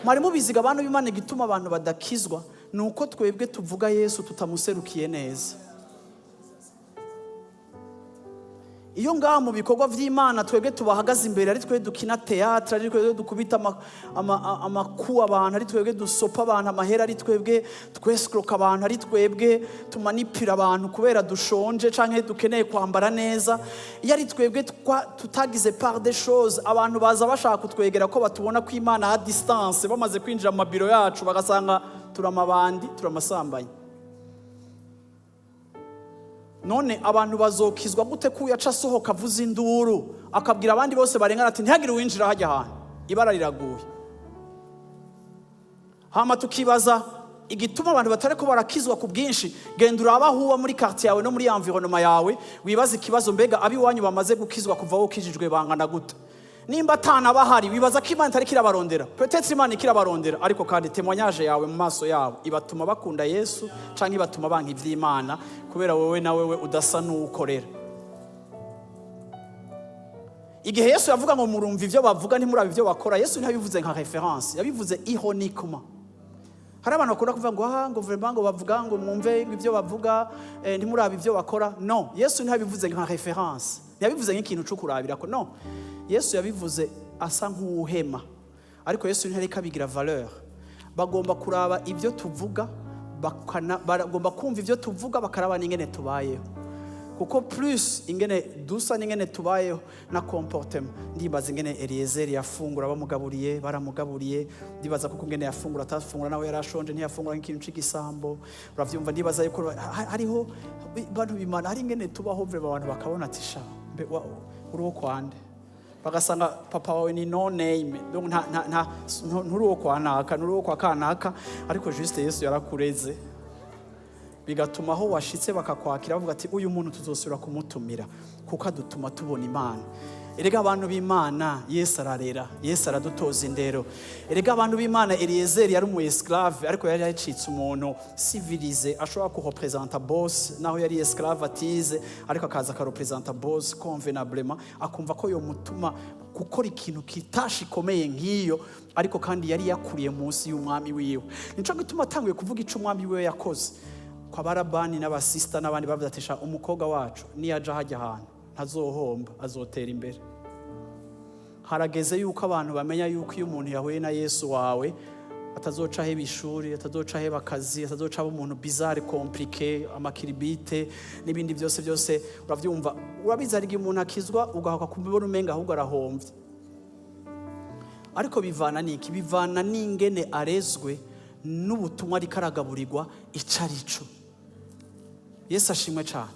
Mwari mubiziga, abantu b'Imana, igituma abantu badakizwa ni uko twebwe tuvuga Yesu tutamuserukiye neza. Iyo ngaha mu bikorwa by'Imana twebwe tubahagaze imbere, ari twe dukina théâtre, ari twebwe dukubita amaku abantu, ari twebwe dusopa abantu amahera, ari twebwe twescroka abantu, ari twebwe tumanipira abantu kubera dushonje canke dukeneye kwambara neza, iyo ari twebwe tutagize part des choses, abantu baza bashaka kutwegera ko batubona ko Imana à distance. Bamaze kwinjira mu mabiro yacu bagasanga turamabandi, turamasambanyi. None abantu bazokizwa gute ko uyaca asohoka avuza induru, akabwira abandi bose barengana ati: "Ntihagire uwinjira hajya ahantu, ibara riraguye"? Hama tukibaza igituma abantu batari ko barakizwa ku bwinshi. Genda urabe aho uba, muri quartier yawe no muri environnement yawe, wibaze ikibazo: mbega ab'iwanyu bamaze gukizwa kuva aho ukijijwe bangana gute? Nimba atana bahari, wibaza ko Imana itariko irabarondera? Peut-être Imana ikirabarondera, ariko kandi témoignage yawe mu maso yabo ibatuma bakunda Yesu canke ibatuma banka ivy'Imana, kubera wowe na wewe udasa n'uwukorera. Igihe Yesu yavuga ngo: "Murumva ivyo bavuga, ntimuraba ivyo bakora", Yesu ntiyabivuze nka référence, yabivuze ironiquement. Hari abantu bakunda kuvuga ngo aha ngo vraiment ngo bavuga ngo mwumve ibyo bavuga, ntimurabe ibyo bakora. No, Yesu ntiyabivuze nka référence, ntiyabivuze nk'ikintu cyo kurabira ko. No, Yesu yabivuze asa nk'uwuhema, ariko Yesu ntiyareka abigira valeur. Bagomba kuraba ibyo tuvuga, bagomba kumva ibyo tuvuga, bakaraba n'ingene tubayeho, kuko plus ingene dusa n'ingene tubayeho na comportement. Ndibaza ingene Eliezer yafungura bamugaburiye, baramugaburiye. Ndibaza kuko ingene yafungura atafungura nawe yarashonje, ntiyafungura nk'ikintu c'igisambo, uravyumva? Ndibaza yuko hariho bantu bimana, hari ingene tubaho vraiment abantu bakabona ati: "Sha mbe uri uwo kwande?" Bagasanga papa wawe ni no name, donc nta nturi uwo kwa naka, nturi uwo kwa kanaka, ariko juste Yesu yarakureze, bigatuma aho washitse bakakwakira, bavuga ati: "Uyu muntu tuzosubira kumutumira kuko adutuma tubona Imana." Erega abantu b'Imana, Yesu ararera, Yesu aradutoza indero. Erega abantu b'Imana, Eliezer yari umu esclave, ariko yari yacitse umuntu civilisé, ashobora kurepresenta boss naho yari esclave atize, ariko akaza akarepresenta boss convenablement, akumva ko yomutuma gukora ikintu kitashi ikomeye nk'iyo, ariko kandi yari yakuriye munsi y'umwami wiwe. Nico gituma atanguye kuvuga ico umwami wiwe yakoze kwa barabani n'abasista n'abandi, bavuze ati: "Sha, umukobwa wacu niyaja hajya ahantu ntazohomba, azotera imbere." Harageze yuko abantu bamenya yuko iyo umuntu yahuye na Yesu wawe, atazoca aheba ishuri, atazoca aheba akazi, atazoca aba umuntu bizarre, compliqué, amakiribite n'ibindi byose byose, uravyumva? Urabizi, hari igihe umuntu akizwa ugahaka kumubona umenga ahubwo arahomvye, ariko bivana n'iki? Bivana n'ingene arezwe n'ubutumwa ariko aragaburirwa ico arico. Yesu ashimwe cyane.